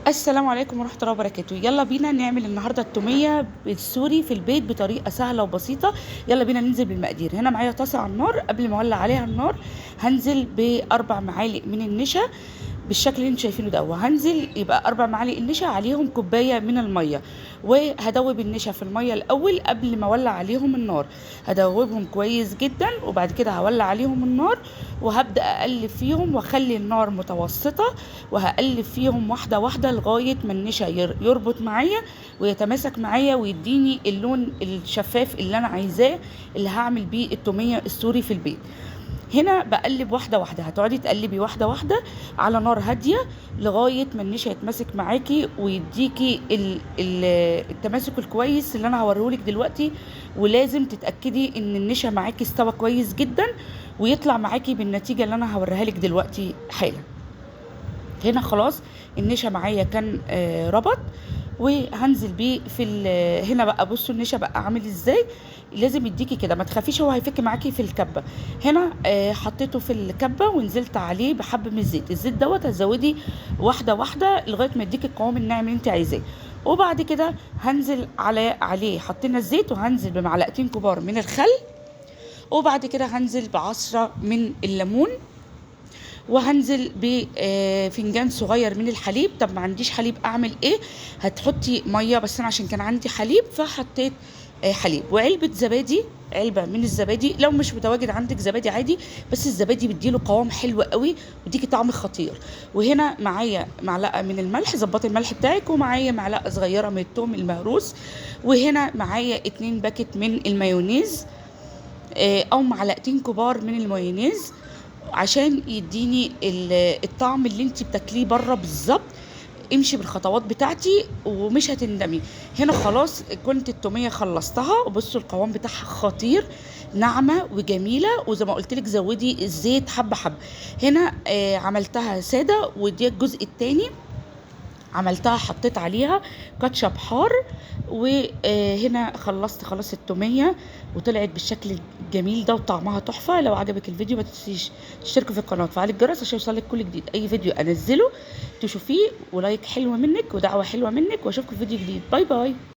السلام عليكم ورحمة الله وبركاته. يلا بينا نعمل النهاردة التومية بالسوري في البيت بطريقة سهلة وبسيطة. يلا بينا ننزل بالمقادير. هنا معايا طاسة على النار، قبل ما اولع عليها النار هنزل ب4 معالق من النشا بالشكل اللي انتوا شايفينه ده، وهنزل يبقى 4 معالق النشا عليهم كوباية من المية، وهدوب النشا في المية الأول قبل ما اولع عليهم النار. هدوبهم كويس جدا وبعد كده هولع عليهم النار وهبدأ أقلب فيهم واخلي النار متوسطة، وهقلب فيهم واحدة واحدة لغاية ما النشا يربط معايا ويتماسك معايا ويديني اللون الشفاف اللي أنا عايزاه اللي هعمل بيه التومية السوري في البيت. هنا بقلب واحدة واحدة، هتقعدي تقلبي واحدة واحدة على نار هادية لغاية ما النشا يتماسك معاكي ويديكي التماسك الكويس اللي انا هوريهولك دلوقتي. ولازم تتأكدي ان النشا معاكي استوى كويس جدا ويطلع معاكي بالنتيجة اللي انا هوريها لك دلوقتي حالا. هنا خلاص النشا معايا كان ربط، وهنزل بيه في هنا بقى. بصوا النشا بقى عامل ازاي، لازم يديكي كده، ما تخافيش هو هيفك معاكي في الكبه. هنا حطيته في الكبه ونزلت عليه بحبه من الزيت. الزيت دوت هتزودي واحدة واحدة لغاية ما يديكي القوام الناعم اللي انت عايزاه. وبعد كده هنزل عليه، حطينا الزيت وهنزل بمعلقتين كبار من الخل، وبعد كده هنزل بعصره من الليمون، وهنزل بفنجان صغير من الحليب. طب ما عنديش حليب اعمل ايه؟ هتحطي مية، بس انا عشان كان عندي حليب فحطيت حليب. وعلبة زبادي، علبة من الزبادي، لو مش متواجد عندك زبادي عادي، بس الزبادي بيديله قوام حلو قوي ويديكي طعم خطير. وهنا معايا معلقه من الملح، ظبطي الملح بتاعك، ومعايا معلقه صغيرة من الثوم المهروس، وهنا معايا 2 باكت من المايونيز، او معلقتين كبار من المايونيز عشان يديني الطعم اللي انت بتاكليه بره بالظبط. امشي بالخطوات بتاعتي ومش هتندمي. هنا خلاص كنت التوميه خلصتها، وبصوا القوام بتاعها خطير، ناعمة وجميلة. وزي ما قلت لك زودي الزيت حبه حبه. هنا عملتها ساده، ودي الجزء الثاني عملتها حطيت عليها كاتشب حار. وهنا خلصت خلاص التوميه وطلعت بالشكل الجميل ده وطعمها تحفة. لو عجبك الفيديو ما تنسيش تشتركي في القناة وتفعلي الجرس عشان يوصلك كل جديد، اي فيديو انزله تشوفيه. و like حلو منك ودعوة حلوة منك، واشوفكم في فيديو جديد. bye bye.